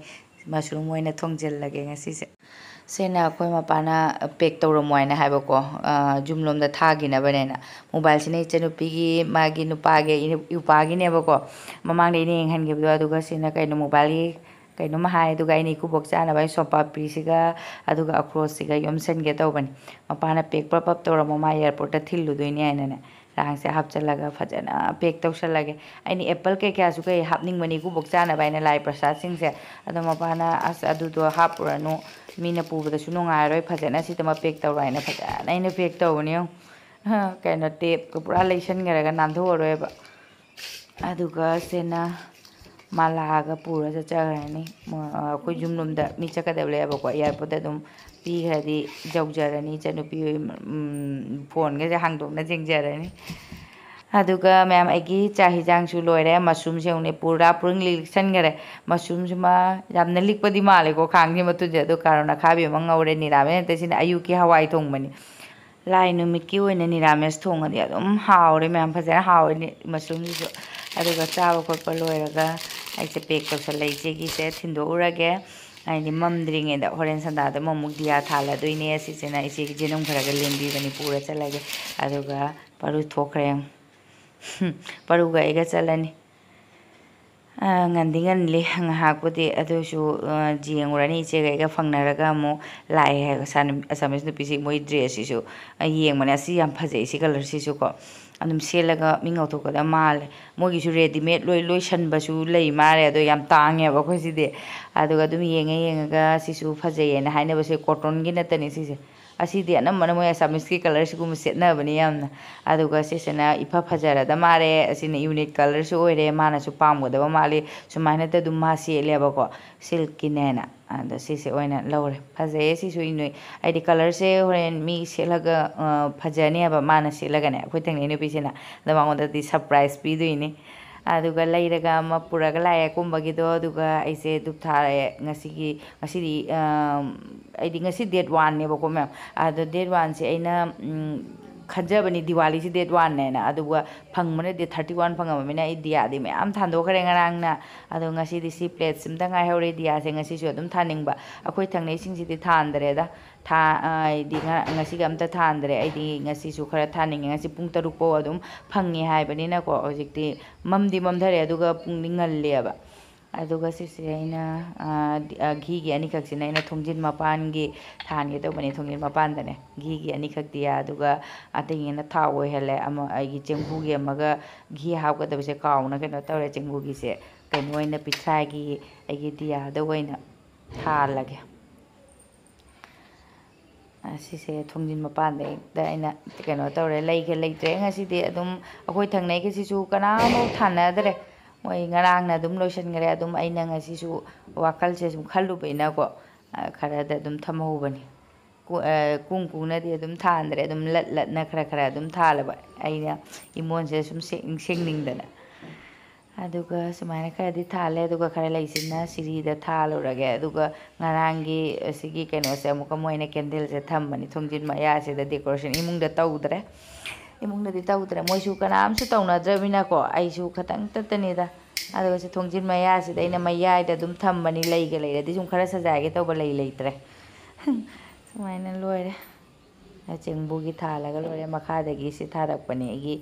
ꯃꯁꯔꯨꯝ ꯑꯣꯏꯅ ꯊꯣꯡꯖꯤꯜꯂꯒꯦ ꯉꯁꯤꯁꯦ꯫ ꯁꯤꯅ ꯑꯩꯈꯣꯏ ꯃꯄꯥꯅ ꯄꯦꯛ ꯇꯧꯔꯝꯃꯣ ꯍꯥꯏꯅ ꯍꯥꯏꯕꯀꯣ, ꯑ, ꯌꯨꯝꯂꯣꯝꯗ ꯊꯥꯈꯤꯅꯕꯅꯦꯅ꯫ ꯃꯣꯕꯥꯏꯜꯁꯤꯅ ꯏꯆꯟꯅꯨꯄꯤꯒꯤ, ꯃꯥꯒꯤ ꯅꯨꯄꯥꯒꯤ, ꯏꯅꯨ-, ꯏꯎꯄꯥꯒꯤꯅꯦꯕꯀꯣ꯫ ꯃꯃꯥꯡꯗ ꯑꯩꯅ ꯌꯦꯡꯍꯟꯈꯤꯕꯗꯣ, ꯑꯗꯨꯒ ꯁꯤꯅ ꯀꯩꯅꯣ, ꯃꯣꯕꯥꯏꯜꯒꯤ ꯀꯩꯅꯣꯝ ꯍꯥꯏ, ꯑꯗꯨꯒ ꯑꯩꯅ ꯏꯀꯨꯕꯣꯛ ꯆꯥꯅꯕ ꯑꯩ ꯁꯣꯝ ꯄꯥꯄ꯭ꯔꯤꯁꯤꯒ ꯑꯗꯨꯒ ꯑꯈ꯭ꯔꯣꯁꯁꯤꯒ ꯌꯣꯝꯁꯟꯒꯦ ꯇꯧꯕꯅꯤ꯫ ꯃꯄꯥꯅ ꯄꯦꯛ ꯄ꯭ꯔꯞ ꯄ꯭ꯔꯞ ꯇꯧꯔꯝꯃꯣ, ꯃꯥ ꯑꯦꯌꯥꯔꯄꯣꯔꯠꯇ ꯊꯤꯜꯂꯨꯗꯣꯏꯅꯦ ꯍꯥꯏꯅꯅꯦ꯫ ꯔꯥꯡꯁꯦ ꯍꯥꯞꯆꯜꯂꯒ ꯐꯖꯅ ꯄꯦꯛ ꯇꯧꯁꯜꯂꯒꯦ꯫ ꯑꯩꯅ ꯑꯦꯄꯜ ꯀꯩꯀꯥꯁꯨ ꯀꯩ ꯍꯥꯞꯅꯤꯡꯕꯅꯤ ꯏꯀꯨꯕꯣꯛ ꯆꯥꯅꯕ ꯍꯥꯏꯅ ꯂꯥꯏ ꯄ꯭ꯔꯁꯥꯗꯁꯤꯡꯁꯦ꯫ ꯑꯗꯣ ꯃꯄꯥꯅ "ꯑꯁ, ꯑꯗꯨꯗꯣ ꯍꯥꯞꯄꯨꯔꯅꯨ, ꯃꯤꯅ ꯄꯨꯕꯗꯁꯨ ꯅꯨꯡꯉꯥꯏꯔꯔꯣꯏ, ꯐꯖꯅ ꯁꯤꯗꯃꯛ ꯄꯦꯛ ꯇꯧꯔꯣ" ꯍꯥꯏꯅ ꯐꯖꯅ ꯑꯩꯅ ꯄꯦꯛ ꯇꯧꯕꯅꯤ ꯌꯦꯡꯉꯨ꯫ ꯀꯩꯅꯣ, ꯇꯦꯞꯀ ꯄꯨꯔꯥ ꯂꯩꯁꯟꯈ꯭ꯔꯒ ꯅꯥꯟꯊꯣꯛꯑꯔꯣꯏꯕ꯫ ꯑꯗꯨꯒ ꯁꯤꯅ ꯃꯥꯂꯥꯒ ꯄꯨꯔ ꯆꯠꯆꯈ꯭ꯔꯅꯤ꯫ ꯃ-, ꯑꯩꯈꯣꯏ ꯌꯨꯝꯂꯣꯝꯗ ꯃꯤ ꯆꯠꯀꯗꯕ ꯂꯩꯌꯦꯕꯀꯣ, ꯑꯦꯌꯥꯔꯄꯣꯔꯠꯇ ꯑꯗꯨꯝ ꯄꯤꯈ꯭ꯔꯗꯤ ꯌꯧꯖꯔꯅꯤ꯫ ꯏꯆꯟꯅꯨꯄꯤ ꯍꯣꯏ, ꯎꯝ, ꯐꯣꯟꯒꯁꯦ ꯍꯥꯡꯗꯣꯛꯅ ꯌꯦꯡꯖꯔꯅꯤ꯫ ꯑꯗꯨꯒ ꯃꯌꯥꯝ, ꯑꯩꯒꯤ ꯆꯥꯛ ꯍꯤꯟꯖꯥꯡꯁꯨ ꯂꯣꯏꯔꯦ꯫ ꯃꯁꯔꯨꯝꯁꯦ ꯌꯦꯡꯉꯨꯅꯦ, ꯄꯨꯔꯥ ꯄꯨꯔꯤꯡ ꯂꯤꯛꯁꯟꯈꯔꯦ꯫ ꯃꯁꯔꯨꯝꯁꯤꯃ ꯌꯥꯝꯅ ꯂꯤꯛꯄꯗꯤ ꯃꯥꯜꯂꯦꯀꯣ, ꯈꯥꯡꯁꯤ ꯃꯇꯨꯡꯁꯦ꯫ ꯑꯗꯣ ꯀꯥꯔꯣꯟ ꯑꯈꯥꯕꯤ ꯑꯃ ꯉꯧꯔꯦ꯫ ꯅꯤꯔꯥꯃꯤꯁ ꯅꯠꯇꯦ, ꯁꯤꯅ ꯑꯌꯨꯛꯀꯤ ꯍꯋꯥꯏ ꯊꯣꯡꯕꯅꯤ꯫ ꯂꯥꯏ ꯅꯨꯃꯤꯠꯀꯤ ꯑꯣꯏꯅ ꯅꯤꯔꯥꯃꯤꯁ ꯊꯣꯡꯉꯗꯤ ꯑꯗꯨꯝ ꯍꯥꯎꯔꯦ ꯃꯌꯥꯝ, ꯐꯖꯅ ꯍꯥꯎꯔꯦ ꯃꯁꯔꯨꯝꯁꯤꯁꯨ꯫ ꯑꯗꯨꯒ ꯆꯥꯕ ꯈꯣꯠꯄ ꯂꯣꯏꯔꯒ ꯑꯩꯁꯦ ꯄꯦꯛ ꯇꯧꯁꯜꯂꯦ, ꯏꯆꯦꯒꯤꯁꯦ ꯊꯤꯟꯗꯣꯛꯎꯔꯒꯦ꯫ ꯍꯥꯏꯗꯤ ꯃꯝꯗ꯭ꯔꯤꯉꯩꯗ ꯍꯣꯔꯦꯟ ꯁꯟꯗꯥꯗ ꯑꯃꯃꯨꯛ ꯗꯤꯌꯥ ꯊꯥꯜꯂꯗꯣꯏꯅꯦ꯫ ꯁꯤꯁꯤꯅ ꯏꯆꯦꯒꯤ ꯖꯦꯅꯝ ꯈꯔꯒ ꯂꯦꯝꯕꯤꯕꯅꯤ, ꯄꯨꯔ ꯆꯠꯂꯒꯦ꯫ ꯑꯗꯨꯒ ꯄꯔꯨ ꯊꯣꯛꯈ꯭ꯔꯦ꯫ ꯄꯔꯨꯒ ꯑꯩꯒ ꯆꯠꯂꯅꯤ꯫ ꯑ, ꯉꯟꯗꯤ ꯉꯜꯂꯤ ꯉꯥꯏꯍꯥꯛꯄꯨꯗꯤ, ꯑꯗꯨꯁꯨ, ꯑ, ꯌꯦꯡꯉꯨꯔꯅꯤ꯫ ꯏꯆꯦꯒ ꯑꯩꯒ ꯐꯪꯅꯔꯒ ꯑꯃꯨꯛ ꯂꯥꯛꯑꯦ ꯍꯥꯏ꯫ ꯑꯁꯥ-, ꯑꯁꯥꯃꯤꯁ ꯅꯨꯄꯤꯁꯤ ꯃꯣꯏ dress ꯁꯤꯁꯨ, ꯑ, ꯌꯦꯡꯕꯅꯦ꯫ ꯑꯁꯤ ꯌꯥꯝ ꯐꯖꯩ, ꯁꯤ colour ꯁꯤꯁꯨꯀꯣ꯫ ꯑꯗꯨꯝ ꯁꯦꯠꯂꯒ ꯃꯤ ꯉꯧꯊꯣꯛꯀꯗꯕ ꯃꯥꯜꯂꯦ꯫ ꯃꯣꯏꯒꯤꯁꯨ readymade ꯂꯣꯏ ꯂꯣꯏꯁꯟꯕꯁꯨ ꯂꯩ ꯃꯥꯜꯂꯦ, ꯑꯗꯣ ꯌꯥꯝ ꯇꯥꯡꯉꯦꯕ ꯑꯩꯈꯣꯏ ꯁꯤꯗꯤ꯫ ꯑꯗꯨꯒ ꯑꯗꯨꯝ ꯌꯦꯡꯉ ꯌꯦꯡꯉꯒ ꯁꯤꯁꯨ ꯐꯖꯩꯌꯦꯅ ꯍꯥꯏꯅꯕꯁꯦ cotton ꯒꯤ ꯅꯠꯇꯅꯤ ꯁꯤꯁꯦ꯫ ꯑꯁꯤꯗꯤ ꯑꯅꯝꯕꯅ ꯃꯣꯏ ꯑꯁꯥꯃꯤꯁꯀꯤ colour ꯁꯤꯒꯨꯝꯕ ꯁꯦꯠꯅꯕꯅꯤ ꯌꯥꯝꯅ꯫ ꯑꯗꯨꯒ ꯁꯤꯁꯤꯅ ꯏꯐ ꯐꯖꯔꯗ ꯃꯥꯜꯂꯦ꯫ ꯑꯁꯤꯅ unique colour ꯁꯨ ꯑꯣꯏꯔꯦ꯫ ꯃꯥꯅꯁꯨ ꯄꯥꯝꯒꯗꯕ ꯃꯥꯜꯂꯤ꯫ ꯁꯨꯃꯥꯏꯅꯗ ꯑꯗꯨꯝ ꯃꯥ ꯁꯦꯠꯂꯦꯕꯀꯣ, silk ꯀꯤꯅꯦꯅ꯫ ꯑꯗꯣ ꯁꯤꯁꯦ ꯑꯣꯏꯅ ꯂꯧꯔꯦ꯫ ꯐꯖꯩꯌꯦ ꯁꯤꯁꯨ ꯏꯅꯣꯏ-, ꯍꯥꯏꯗꯤ colour ꯁꯦ ꯍꯣꯔꯦꯟ ꯃꯤ ꯁꯦꯠꯂꯒ, ꯑ, ꯐꯖꯅꯦꯕ ꯃꯥꯅ ꯁꯦꯠꯂꯒꯅꯦ, ꯑꯩꯈꯣꯏ ꯊꯪꯅꯩ ꯅꯨꯄꯤꯁꯤꯅ꯫ ꯑꯗꯣ ꯃꯉꯣꯟꯗꯗꯤ surprise ꯄꯤꯗꯣꯏꯅꯤ꯫ ꯑꯗꯨꯒ ꯂꯩꯔꯒ ꯑꯃ ꯄꯨꯔꯒ ꯂꯥꯛꯑꯦ ꯀꯨꯝꯕꯒꯤꯗꯣ꯫ ꯑꯗꯨꯒ ꯑꯩꯁꯦ ꯙꯨꯞ ꯊꯥꯔꯦ ꯉꯁꯤꯒꯤ, ꯉꯁꯤꯗꯤ, ꯑ, ꯑꯩꯗꯤ ꯉꯁꯤ date one ꯅꯦꯕꯀꯣ ꯃꯦꯝ꯫ ꯑꯗꯣ date one ꯁꯦ ꯑꯩꯅ, ꯎꯝ, ꯈꯟꯖꯕꯅꯤ ꯗꯤꯋꯥꯂꯤꯁꯤ date one ꯅꯦꯅ꯫ ꯑꯗꯨꯒ ꯐꯪꯕꯅ date thirty one ꯐꯪꯉꯕꯅꯤꯅ ꯑꯩ ꯗꯤꯌꯥꯗꯤ ꯃꯌꯥꯝ ꯊꯥꯟꯗꯣꯛꯈ꯭ꯔꯦ ꯉꯔꯥꯡꯅ꯫ ꯑꯗꯣ ꯉꯁꯤꯗꯤ ꯁꯤ plate ꯁꯤꯝꯇ ꯉꯥꯏꯍꯧꯔꯦ ꯗꯤꯌꯥꯁꯦ꯫ ꯉꯁꯤꯁꯨ ꯑꯗꯨꯝ ꯊꯥꯅꯤꯡꯕ꯫ ꯑꯩꯈꯣꯏ ꯊꯪꯅꯩꯁꯤꯡꯁꯤꯗꯤ ꯊꯥꯟꯗ꯭ꯔꯦꯗ꯫ ꯊꯥ-, ꯑ, ꯍꯥꯏꯗꯤ ꯉ-, ꯉꯁꯤꯒ ꯑꯝꯇ ꯊꯥꯟꯗ꯭ꯔꯦ꯫ ꯑꯩꯗꯤ ꯉꯁꯤꯁꯨ ꯈꯔ ꯊꯥꯅꯤꯡꯉꯦ꯫ ꯉꯁꯤ ꯄꯨꯡ ꯇꯔꯨꯛ ꯐꯥꯎ ꯑꯗꯨꯝ ꯐꯪꯉꯦ ꯍꯥꯏꯕꯅꯤꯅꯀꯣ꯫ ꯍꯧꯖꯤꯛꯇꯤ ꯃꯝꯗꯤ ꯃꯝꯊꯔꯦ, ꯑꯗꯨꯒ ꯄꯨꯡꯗꯤ ꯉꯜꯂꯦꯕ꯫ ꯑꯗꯨꯒ ꯁꯤꯁꯦ ꯑꯩꯅ, ꯑ, ꯗꯤ-, ꯑ, ꯘꯤꯒꯤ ꯑꯅꯤꯈꯛꯁꯤꯅ ꯑꯩꯅ ꯊꯣꯡꯖꯤꯟ ꯃꯄꯥꯟꯒꯤ ꯊꯥꯟꯒꯦ ꯇꯧꯕꯅꯦ, ꯊꯣꯡꯖꯤꯟ ꯃꯄꯥꯟꯗꯅꯦ꯫ ꯘꯤꯒꯤ ꯑꯅꯤꯈꯛ ꯗꯤꯌꯥ, ꯑꯗꯨꯒ ꯑꯇꯩꯉꯩꯅ ꯊꯥꯎ ꯑꯣꯏꯍꯜꯂꯦ꯫ ꯑꯃ ꯑꯩꯒꯤ ꯆꯦꯡꯕꯨꯒꯤ ꯑꯃꯒ ꯘꯤ ꯍꯥꯞꯀꯗꯕꯁꯦ ꯀꯥꯎꯅ ꯀꯩꯅꯣ ꯇꯧꯔꯦ꯫ ꯆꯦꯡꯕꯨꯒꯤꯁꯦ ꯀꯩꯅꯣ ꯑꯣꯏꯅ ꯄꯤꯊ꯭ꯔꯥꯒꯤ ꯑꯩꯒꯤ ꯗꯤꯌꯥꯗ ꯑꯣꯏꯅ ꯊꯥꯜꯂꯒꯦ꯫ ꯑꯁꯤꯁꯦ ꯊꯣꯡꯖꯤꯟ ꯃꯄꯥꯟꯗ ꯍꯦꯛꯇ ꯑꯩꯅ ꯀꯩꯅꯣ ꯇꯧꯔꯦ, ꯂꯩꯒ ꯂꯩꯇ꯭ꯔꯦ ꯉꯁꯤꯗꯤ꯫ ꯑꯗꯨꯝ ꯑꯩꯈꯣꯏ ꯊꯪꯅꯩꯒꯁꯤꯁꯨ ꯀꯅꯥꯝꯐꯥꯎ ꯊꯥꯅꯗ꯭ꯔꯦ꯫ ꯃꯣꯏ ꯉꯔꯥꯡꯅ ꯑꯗꯨꯝ ꯂꯣꯏꯁꯤꯟꯈ꯭ꯔꯦ꯫ ꯑꯗꯨꯝ ꯑꯩꯅ ꯉꯁꯤꯁꯨ ꯋꯥꯈꯜꯁꯦ ꯁꯨꯝ ꯈꯜꯂꯨꯕꯩꯅꯀꯣ, ꯑ, ꯈꯔꯗ ꯑꯗꯨꯝ ꯊꯝꯍꯧꯕꯅꯤ꯫ ꯀꯨ-, ꯑ, ꯀꯨꯡ ꯀꯨꯡꯅꯗꯤ ꯑꯗꯨꯝ ꯊꯥꯟꯗ꯭ꯔꯦ꯫ ꯑꯗꯨꯝ ꯂꯠ ꯂꯠꯅ ꯈꯔ ꯈꯔ ꯑꯗꯨꯝ ꯊꯥꯜꯂꯕ, ꯑꯩꯅ ꯏꯃꯣꯟꯁꯦ ꯁꯨꯝ ꯁꯦꯡ-, ꯁꯦꯡꯅꯤꯡꯗꯅ꯫ ꯑꯗꯨꯒ ꯁꯨꯃꯥꯏꯅ ꯈꯔꯗꯤ ꯊꯥꯜꯂꯦ꯫ ꯑꯗꯨꯒ ꯈꯔ ꯂꯩꯁꯤꯅ ꯁꯤꯔꯤꯗ ꯊꯥꯜꯂꯨꯔꯒꯦ꯫ ꯑꯗꯨꯒ ꯉꯔꯥꯡꯒꯤ ꯑꯁꯤꯒꯤ ꯀꯩꯅꯣꯁꯦ ꯑꯃꯨꯛꯀ ꯃꯣꯏꯅ candle ꯁꯦ ꯊꯝꯕꯅꯤ ꯊꯣꯡꯖꯤꯟ ꯃꯌꯥꯁꯤꯗ꯫ Decoration ꯏꯃꯨꯡꯗ ꯇꯧꯗ꯭ꯔꯦ꯫ ꯏꯃꯨꯡꯗꯗꯤ ꯇꯧꯗ꯭ꯔꯦ꯫ ꯃꯣꯏꯁꯨ ꯀꯅꯥꯝꯁꯨ ꯇꯧꯅꯗ꯭ꯔꯕꯅꯤꯅꯀꯣ, ꯑꯩꯁꯨ ꯈꯇꯪ ꯇꯠꯇꯅꯤꯗ꯫ ꯑꯗꯨꯒ ꯁꯤ ꯊꯣꯡꯖꯤꯟ ꯃꯌꯥꯁꯤꯗ ꯑꯩꯅ ꯃꯌꯥꯏꯗ ꯑꯗꯨꯝ ꯊꯝꯕꯅꯤ꯫ ꯂꯩꯒ ꯂꯩꯔꯗꯤ ꯁꯨꯝ ꯈꯔ ꯁꯖꯥꯒꯦ ꯇꯧꯕ, ꯂꯩ ꯂꯩꯇ꯭ꯔꯦ꯫ ꯁꯨꯃꯥꯏꯅ ꯂꯣꯏꯔꯦ꯫ ꯆꯦꯡꯕꯨꯒꯤ ꯊꯥꯜꯂꯒ ꯂꯣꯏꯔꯦ꯫ ꯃꯈꯥꯗꯒꯤ ꯁꯤ ꯊꯥꯔꯛꯄꯅꯦ ꯑꯩꯒꯤ꯫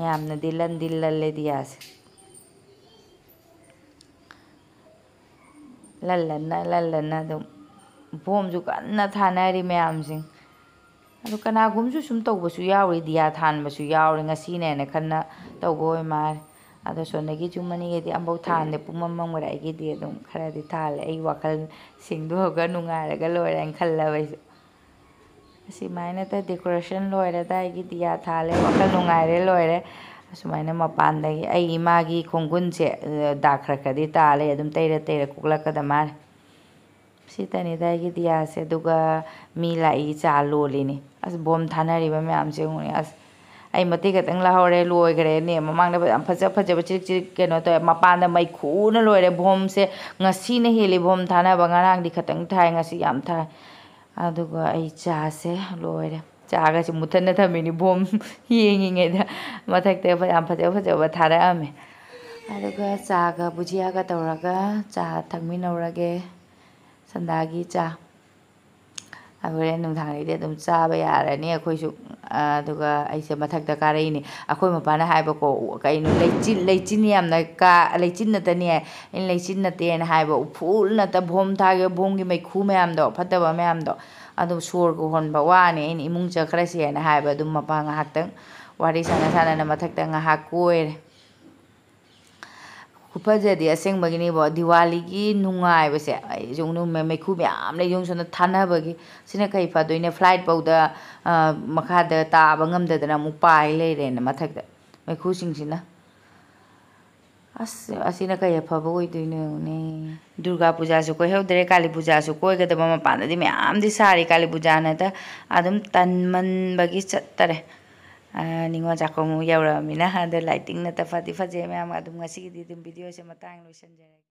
ꯌꯥꯝꯅꯗꯤ ꯂꯟꯗꯤ ꯂꯜꯂꯦ ꯗꯤꯌꯥꯁꯦ꯫ ꯂꯜꯂꯟꯅ ꯂꯜꯂꯟꯅ ꯑꯗꯨꯝ ꯕꯣꯝꯁꯨ ꯀꯟꯅ ꯊꯥꯅꯔꯤ ꯃꯌꯥꯝꯁꯤꯡ꯫ ꯑꯗꯣ ꯀꯅꯥꯒꯨꯝꯕꯁꯨ ꯁꯨꯝ ꯇꯧꯕꯁꯨ ꯌꯥꯎꯔꯤ, ꯗꯤꯌꯥ ꯊꯥꯟꯕꯁꯨ ꯌꯥꯎꯔꯤ, ꯉꯁꯤꯅꯦꯅ ꯈꯟꯅ ꯇꯧꯕ ꯑꯣꯏ ꯃꯥꯜꯂꯦ꯫ ꯑꯗꯣ ꯁꯣꯝꯗꯒꯤ ꯌꯨꯝ ꯑꯅꯤꯒꯤꯗꯤ ꯑꯝꯐꯥꯎ ꯊꯥꯟꯗꯦ, ꯄꯨꯝꯃꯝ ꯃꯝꯈ꯭ꯔꯦ꯫ ꯑꯩꯒꯤꯗꯤ ꯑꯗꯨꯝ ꯈꯔꯗꯤ ꯊꯥꯜꯂꯦ, ꯑꯩ ꯋꯥꯈꯜ ꯁꯦꯡꯗꯣꯛꯑꯒ ꯅꯨꯡꯉꯥꯏꯔꯒ ꯂꯣꯏꯔꯦꯅ ꯈꯜꯂꯕ ꯑꯩꯁꯨ꯫ ꯑꯁꯨꯃꯥꯏꯅ ꯇꯧ decoration ꯂꯣꯏꯔꯦꯗ, ꯑꯩꯒꯤ ꯗꯤꯌꯥ ꯊꯥꯜꯂꯦ, ꯋꯥꯈꯜ ꯅꯨꯡꯉꯥꯏꯔꯦ, ꯂꯣꯏꯔꯦ꯫ ꯑꯁꯨꯃꯥꯏꯅ ꯃꯄꯥꯟꯗꯒꯤ ꯑꯩ ꯏꯃꯥꯒꯤ ꯈꯣꯡꯒꯨꯟꯁꯦ, ꯑ, ꯗꯥꯛ ꯈꯔ ꯈꯔꯗꯤ ꯇꯥ ꯂꯩ, ꯑꯗꯨꯝ ꯇꯩꯔ ꯇꯩꯔ ꯀꯣꯛꯂꯛꯀꯗ ꯃꯥꯜꯂꯦ꯫ ꯁꯤꯇꯅꯤꯗ ꯑꯩꯒꯤ ꯗꯤꯌꯥꯁꯦ꯫ ꯑꯗꯨꯒ ꯃꯤ ꯂꯥꯛꯏ, ꯆꯥ ꯂꯣꯜꯂꯤꯅꯤ꯫ ꯑꯁ, ꯕꯣꯝ ꯊꯥꯅꯔꯤꯕ ꯃꯌꯥꯝꯁꯦ ꯌꯦꯡꯉꯨꯅꯦ꯫ ꯑꯁ, ꯑꯩ ꯃꯇꯦꯛ ꯈꯛꯇꯪ ꯂꯧꯍꯧꯔꯦ, ꯂꯣꯏꯈ꯭ꯔꯦꯅꯦ꯫ ꯃꯃꯥꯡꯗ ꯌꯥꯝ ꯐꯖ ꯐꯖꯕ ꯆꯤꯔꯤꯛ ꯆꯤꯔꯤꯛ ꯀꯩꯅꯣ ꯇꯧꯋꯦ, ꯃꯄꯥꯟꯗ ꯃꯩꯈꯨꯅ ꯂꯣꯏꯔꯦ꯫ ꯕꯣꯝꯁꯦ ꯉꯁꯤꯅ ꯍꯦꯜꯂꯤ ꯕꯣꯝ ꯊꯥꯅꯕ, ꯉꯔꯥꯡꯗꯤ ꯈꯇꯪ ꯊꯥꯏ, ꯉꯁꯤ ꯌꯥꯝ ꯊꯥꯏ꯫ ꯑꯗꯨꯒ ꯑꯩ ꯆꯥꯁꯦ ꯂꯣꯏꯔꯦ꯫ ꯆꯥꯒꯁꯦ ꯃꯨꯊꯠꯅ ꯊꯝꯃꯤꯅꯤ ꯕꯣꯝ ꯌꯦꯡꯉꯤꯉꯩꯗ꯫ ꯃꯊꯛꯇ ꯌꯥꯝ ꯐꯖ ꯐꯖꯕ ꯊꯥꯔꯛꯑꯝꯃꯦ꯫ ꯑꯗꯨꯒ ꯆꯥꯒ ꯕꯨꯖꯤꯌꯥꯒ ꯇꯧꯔꯒ ꯆꯥ ꯊꯛꯃꯤꯟꯅꯧꯔꯒꯦ, ꯁꯟꯗꯥꯒꯤ ꯆꯥ꯫ ꯑꯗꯨ ꯍꯣꯔꯦꯟ ꯅꯨꯡꯗꯥꯡꯗꯩꯗꯤ ꯑꯗꯨꯝ ꯆꯥꯕ ꯌꯥꯔꯅꯤ ꯑꯩꯈꯣꯏꯁꯨ꯫ ꯑꯗꯨꯒ ꯑꯩꯁꯦ ꯃꯊꯛꯇ ꯀꯥꯔꯛꯏꯅꯤ꯫ ꯑꯩꯈꯣꯏ ꯃꯄꯥꯅ ꯍꯥꯏꯕꯀꯣ, "ꯀꯩꯅꯣ, ꯂꯩꯆꯤꯟ, ꯂꯩꯆꯤꯟ ꯌꯥꯝꯅ ꯀꯥ-, ꯂꯩꯆꯤꯟ ꯅꯠꯇꯅꯦ, ꯑꯩꯅ ꯂꯩꯆꯤꯟ ꯅꯠꯇꯦꯅ ꯍꯥꯏꯕ, ꯎꯐꯨꯜ ꯅꯠꯇ ꯕꯣꯝ ꯊꯥꯈꯤꯕ, ꯕꯣꯝꯒꯤ ꯃꯩꯈꯨ ꯃꯌꯥꯝꯗꯣ, ꯐꯠꯇꯕ ꯃꯌꯥꯝꯗꯣ, ꯑꯗꯨꯝ ꯁꯣꯔꯒ ꯍꯣꯟꯕ ꯋꯥꯅꯤ, ꯑꯩꯅ ꯏꯃꯨꯡ ꯆꯠꯈ꯭ꯔꯁꯦꯅ ꯍꯥꯏꯕ꯫ ꯑꯗꯨꯝ ꯃꯄꯥ ꯉꯥꯏꯍꯥꯛꯇꯪ ꯋꯥꯔꯤ ꯁꯥꯟꯅ ꯁꯥꯟꯅꯅ ꯃꯊꯛꯇ ꯉꯥꯏꯍꯥꯛ ꯀꯣꯏꯔꯦ꯫ ꯈꯨꯐꯖꯗꯤ ꯑꯁꯦꯡꯕꯒꯤꯅꯤꯕꯣ, ꯗꯤꯋꯥꯂꯤꯒꯤ ꯅꯨꯡꯉꯥꯏꯕꯁꯦ꯫ ꯑꯩꯁꯨ ꯅꯨꯃ-, ꯃꯩꯈꯨ ꯃꯌꯥꯝ ꯂꯩ, ꯌꯨꯝ ꯁꯣꯝꯗ ꯊꯥꯅꯕꯒꯤ꯫ ꯁꯤꯅ ꯀꯩ ꯐꯗꯣꯏꯅꯣ? Flight ꯐꯥꯎꯗ, ꯑ, ꯃꯈꯥꯗ ꯇꯥꯕ ꯉꯝꯗꯗꯅ ꯑꯃꯨꯛ ꯄꯥꯏ ꯂꯩꯔꯦꯅ ꯃꯊꯛꯇ ꯃꯩꯈꯨꯁꯤꯡꯁꯤꯅ꯫ ꯑꯁ, ꯑꯁꯤꯅ ꯀꯩ ꯑꯐꯕ ꯑꯣꯏꯗꯣꯏꯅꯣ ꯌꯦꯡꯉꯨꯅꯦ꯫ ꯗꯨꯔꯒꯥ ꯄꯨꯖꯥꯁꯨ ꯀꯣꯏꯍꯧꯗ꯭ꯔꯦ, ꯀꯥꯂꯤ ꯄꯨꯖꯥꯁꯨ ꯀꯣꯏꯒꯗꯕ ꯃꯄꯥꯟꯗꯗꯤ ꯃꯌꯥꯝꯗꯤ ꯁꯥꯔꯤ, ꯀꯥꯂꯤ ꯄꯨꯖꯥꯅꯗ ꯑꯗꯨꯝ ꯇꯟꯃꯟꯕꯒꯤ ꯆꯠꯇꯔꯦ꯫ ꯑ, ꯅꯤꯉꯣꯜ ꯆꯥꯛꯀꯧꯕ ꯌꯧꯔꯛꯑꯃꯤꯅ꯫ ꯑꯗꯣ lighting ꯅꯠꯇ ꯐꯗꯤ ꯐꯖꯩ ꯃꯌꯥꯝ꯫ ꯑꯗꯨꯝ ꯉꯁꯤꯒꯤꯗꯤ ꯑꯗꯨꯝ video ꯁꯦ ꯃꯇꯥꯡ ꯂꯣꯏꯁꯤꯟꯖꯔꯒꯦ꯫